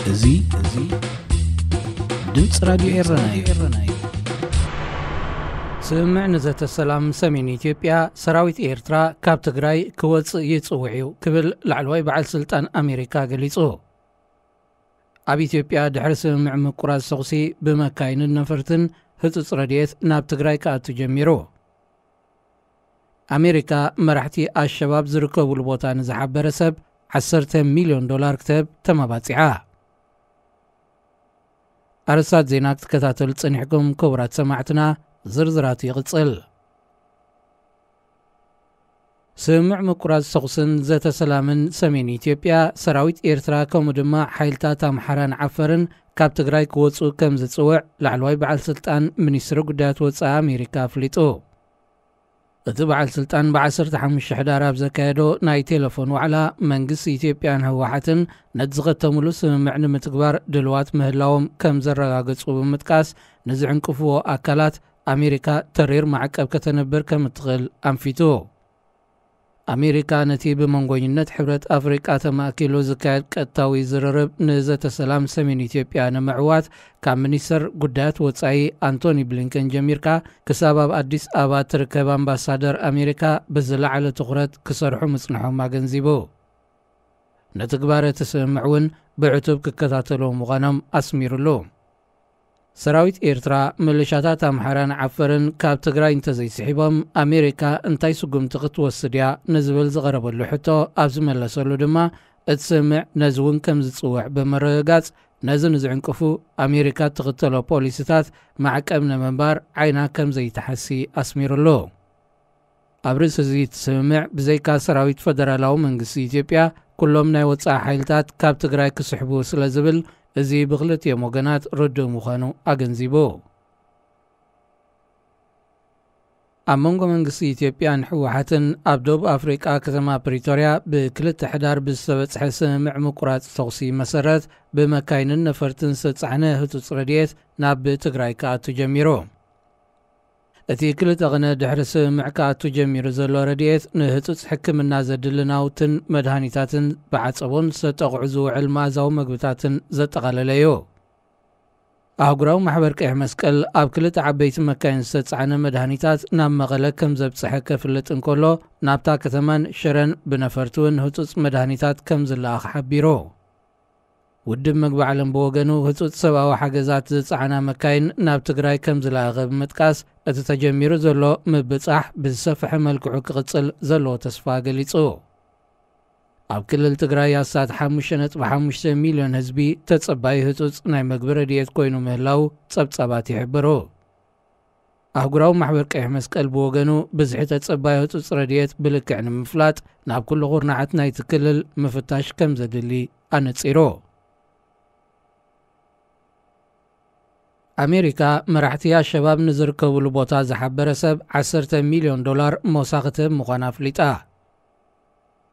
እዚ እዚ ድምፂ ራዲዮ ኤረና እዩ። ስምምዕ ንዘተ ሰላም ሰሜን ኢትዮጵያ፣ ሰራዊት ኤርትራ ካብ ትግራይ ክወፅእ ይፅውዕ እዩ ክብል ላዕለዋይ በዓል ስልጣን ኣሜሪካ ገሊፁ። ኣብ ኢትዮጵያ ድሕሪ ስምምዕ ምቁራፅ ተኹሲ ብመካይንን ነፈርትን ህፁፅ ረድኤት ናብ ትግራይ ክኣቱ ጀሚሩ። ኣሜሪካ መራሕቲ ኣሸባብ ዝርከቡሉ ቦታ ንዝሓበረ ሰብ ዓሰርተ ሚልዮን ዶላር ክትህብ ተመባፂዓ። ኣርስታት ዜና ክትከታተሉ ጸኒሕኩም ክቡራት ሰማዕትና፣ ዝርዝራቱ ይቕጽል። ስምምዕ ምቁራጽ ተኹስን ዘተ ሰላምን ሰሜን ኢትዮጵያ፣ ሰራዊት ኤርትራ ከምኡ ድማ ሓይልታት ኣምሓራን ዓፈርን ካብ ትግራይ ክወጹ ከም ዝጽውዕ ላዕለዋይ በዓል ስልጣን ሚኒስትሪ ጉዳያት ወጻኢ ኣሜሪካ ኣፍሊጡ። እቲ በዓል ስልጣን ብ ዓሰርተ ሓሙሽተ ሕዳር ኣብ ዘካየዶ ናይ ቴሌፎን ዋዕላ፣ መንግስቲ ኢትዮጵያን ህወሓትን ነቲ ዝኸተምሉ ስምምዕ ንምትግባር ድልዋት ምህላዎም ከም ዘረጋገጹ ብምጥቃስ፣ ንዝዕንቅፍዎ ኣካላት ኣሜሪካ ተሪር ማዕቀብ ከተንብር ከም እትኽእል ኣንፊቱ። ኣሜሪካ ነቲ ብመንጎኝነት ሕብረት ኣፍሪቃ ተማእኪሉ ዝካየድ ቀጥታዊ ዝርርብ ንዘተ ሰላም ሰሜን ኢትዮጵያ ንምዕዋት፣ ካብ ሚኒስተር ጉዳያት ወጻኢ ኣንቶኒ ብሊንከን ጀሚርካ ክሳብ ኣብ ኣዲስ ኣበባ እትርከብ ኣምባሳደር ኣሜሪካ ብዝለዓለ ትኹረት ክሰርሑ ምጽንሖም ኣገንዚቡ። ንትግባረ እቲ ስምምዕ እውን ብዕቱብ ክከታተልዎ ምዃኖም ኣስሚሩሉ። ሰራዊት ኤርትራ፣ ምልሻታት ኣምሓራን ዓፈርን ካብ ትግራይ እንተዘይስሒቦም፣ ኣሜሪካ እንታይ ስጉምቲ ክትወስድ እያ ንዝብል ዝቐረበሉ ሕቶ ኣብ ዝመለሰሉ ድማ፣ እቲ ስምምዕ ነዚ እውን ከም ዝጽውዕ ብምርግጋጽ፣ ነዚ ንዝዕንቅፉ ኣሜሪካ እትኽተሎ ፖሊሲታት ማዕቀብ ንምንባር ዓይና ከም ዘይትሓሲ ኣስሚሩሉ። ኣብ ርእሲ እዚ እቲ ስምምዕ፣ ብዘይካ ሰራዊት ፈደራላዊ መንግስቲ ኢትዮጵያ፣ ኩሎም ናይ ወጻኢ ሓይልታት ካብ ትግራይ ክስሕቡ ስለ ዝብል፣ እዚ ብክልቲኦም ወገናት ርዱእ ምዃኑ ኣገንዚቡ። ኣብ መንጎ መንግስቲ ኢትዮጵያን ህወሓትን ኣብ ደቡብ ኣፍሪቃ ከተማ ፕሪቶርያ ብክልተ ሕዳር ብዝተበጽሐ ስምምዕ ምቁራጽ ተኹሲ መሰረት፣ ብመካይንን ነፈርትን ዝተጻዕነ ህጹጽ ረድኤት ናብ ትግራይ ክኣቱ ጀሚሩ። እቲ ክልተ ቅነ ድሕሪ ስምምዕ ክኣቱ ጀሚሩ ዘሎ ረድኤት፣ ንህጹጽ ሕክምና ዘድሊ ናውትን መድሃኒታትን፣ ብዓጸቦን ዝተጠቕዑ ዝውዕል መኣዛዊ መግብታትን ዘጠቓለለ እዩ። ኣህጉራዊ ማሕበር ቀይሕ መስቀል፣ ኣብ ክልተ ዓበይቲ መካይን ዝተጻዕነ መድሃኒታት ናብ መቐለ ከም ዘብጽሐ ከፍልጥ እንከሎ፣ ናብታ ከተማን ሽረን ብነፈርቲ እውን ህጹጽ መድሃኒታት ከም ዝለኣኽ ሓቢሩ። ውድብ መግቢ ዓለም ብወገኑ፣ ህጹጽ ሰብኣዊ ሓገዛት ዝጸዓና መካይን ናብ ትግራይ ከም ዝለኣኸ ብምጥቃስ፣ እቲ ተጀሚሩ ዘሎ ምብጻሕ ብዝሰፍሐ መልክዑ ክቕጽል ዘለዎ ተስፋ ገሊጹ። ኣብ ክልል ትግራይ ኣስታት ሓሙሽተ ነጥቢ ሓሙሽተ ሚልዮን ህዝቢ ተጸባዪ ህጹጽ ናይ መግቢ ረድኤት ኮይኑ ምህላው ጸብጻባት ይሕብሩ። ኣህጉራዊ ማሕበር ቀይሕ መስቀል ብወገኑ፣ ብዝሒ ተጸባዪ ህጹጽ ረድኤት ብልክዕ ንምፍላጥ፣ ናብ ኩሉ ኩርናዓት ናይቲ ክልል ምፍታሽ ከም ዘድሊ ኣነጺሩ። ኣሜሪካ፣ መራሕቲ ኣሸባብ ንዝርከብሉ ቦታ ዝሓበረ ሰብ ዓሰርተ ሚልዮን ዶላር ሞሳ ክትህብ ምዃና ኣፍሊጣ።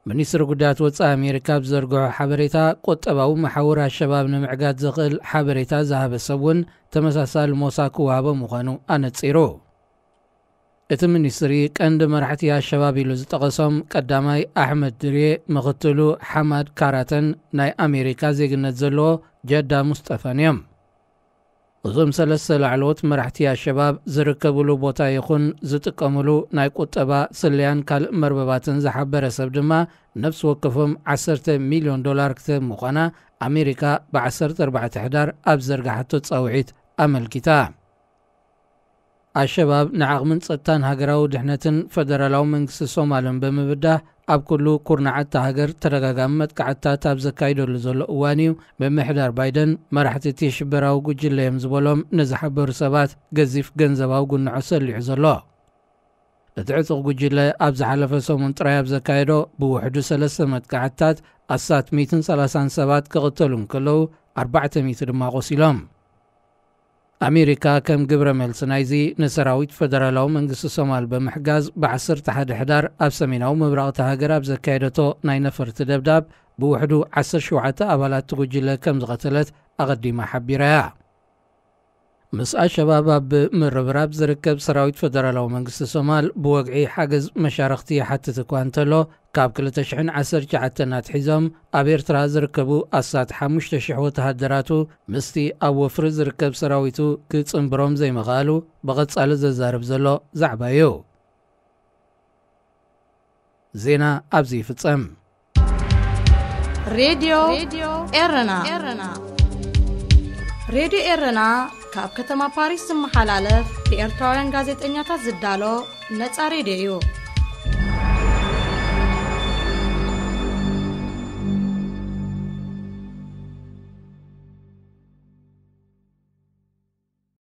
ሚኒስትሪ ጉዳያት ወጻኢ ኣሜሪካ ኣብ ዝዘርግሖ ሓበሬታ፣ ቁጠባዊ መሓውር ኣሸባብ ንምዕጋት ዘኽእል ሓበሬታ ዝሃበ ሰብ እውን ተመሳሳሊ ሞሳ ክወሃቦ ምዃኑ ኣነጺሩ። እቲ ሚኒስትሪ፣ ቀንዲ መራሕቲ ኣሸባብ ኢሉ ዝጠቐሶም፣ ቀዳማይ ኣሕመድ ድርየ፣ ምኽትሉ ሓማድ ካራተን ናይ ኣሜሪካ ዜግነት ዘለዎ ጀዳ ሙስጠፋን እዮም። እዞም ሰለስተ ላዕለዎት መራሕቲ ኣሸባብ ዝርከብሉ ቦታ ይኹን ዝጥቀምሉ ናይ ቁጠባ፣ ስለያን ካልእ መርበባትን ዝሓበረ ሰብ ድማ፣ ነፍሲ ወከፎም ዓሰርተ ሚልዮን ዶላር ክትህብ ምዃና ኣሜሪካ ብ ዓሰርተ ኣርባዕተ ሕዳር ኣብ ዘርግሓቶ ጻውዒት ኣመልኪታ። ኣሸባብ ንዓቕምን ጸጥታን ሃገራዊ ድሕነትን ፈደራላዊ መንግስቲ ሶማልን ብምብዳህ፣ ኣብ ኩሉ ኩርናዓት እታ ሃገር ተደጋጋሚ መጥቃዕትታት ኣብ ዘካይደሉ ዘሎ እዋን እዩ፣ ምምሕዳር ባይደን፣ መራሕቲ እቲ ሽበራዊ ጉጅለ እዮም ዝበሎም ንዝሓበሩ ሰባት ገዚፍ ገንዘባዊ ጉንዖ ሰሊዑ ዘሎ። እቲ ዕጡቕ ጉጅለ ኣብ ዝሓለፈ ሰሙን ጥራይ ኣብ ዘካየዶ ብውሕዱ ሰለስተ መጥቃዕትታት፣ ኣስታት ሚእትን ሰላሳን ሰባት ክቕተሉ እንከለዉ፣ ኣርባዕተ ሚእቲ ድማ ቆሲሎም። ኣሜሪካ፣ ከም ግብረ መልሲ ናይዚ፣ ንሰራዊት ፈደራላዊ መንግስቲ ሶማል ብምሕጋዝ፣ ብ ዓሰርተ ሓደ ሕዳር ኣብ ሰሜናዊ ምብራቕ እታ ሃገር ኣብ ዘካየደቶ ናይ ነፈርቲ ደብዳብ፣ ብውሕዱ ዓሰርተ ሸውዓተ ኣባላት እቲ ጉጅለ ከም ዝቐተለት ኣቐዲማ ሓቢራ እያ። ምስ ኣሸባብ ኣብ ምርብራብ ዝርከብ ሰራዊት ፈደራላዊ መንግስቲ ሶማል ብወግዒ ሓገዝ መሻርኽቲ ይሓትት እኳ እንተሎ፣ ካብ ክልተ ሽሕን ዓሰርተ ትሽዓተን ኣትሒዞም ኣብ ኤርትራ ዝርከቡ ኣስታት ሓሙሽተ ሽሕ ወተሃደራቱ ምስቲ ኣብ ወፍሪ ዝርከብ ሰራዊቱ ክጽንብሮም ዘይምኽኣሉ ብቐጻሊ ዘዛርብ ዘሎ ዛዕባ እዩ። ዜና ኣብዚ ይፍጸም። ሬድዮ ኤረና። ሬድዮ ኤረና ካብ ከተማ ፓሪስ ዝመሓላለፍ ብኤርትራውያን ጋዜጠኛታት ዝዳሎ ነጻ ሬድዮ እዩ።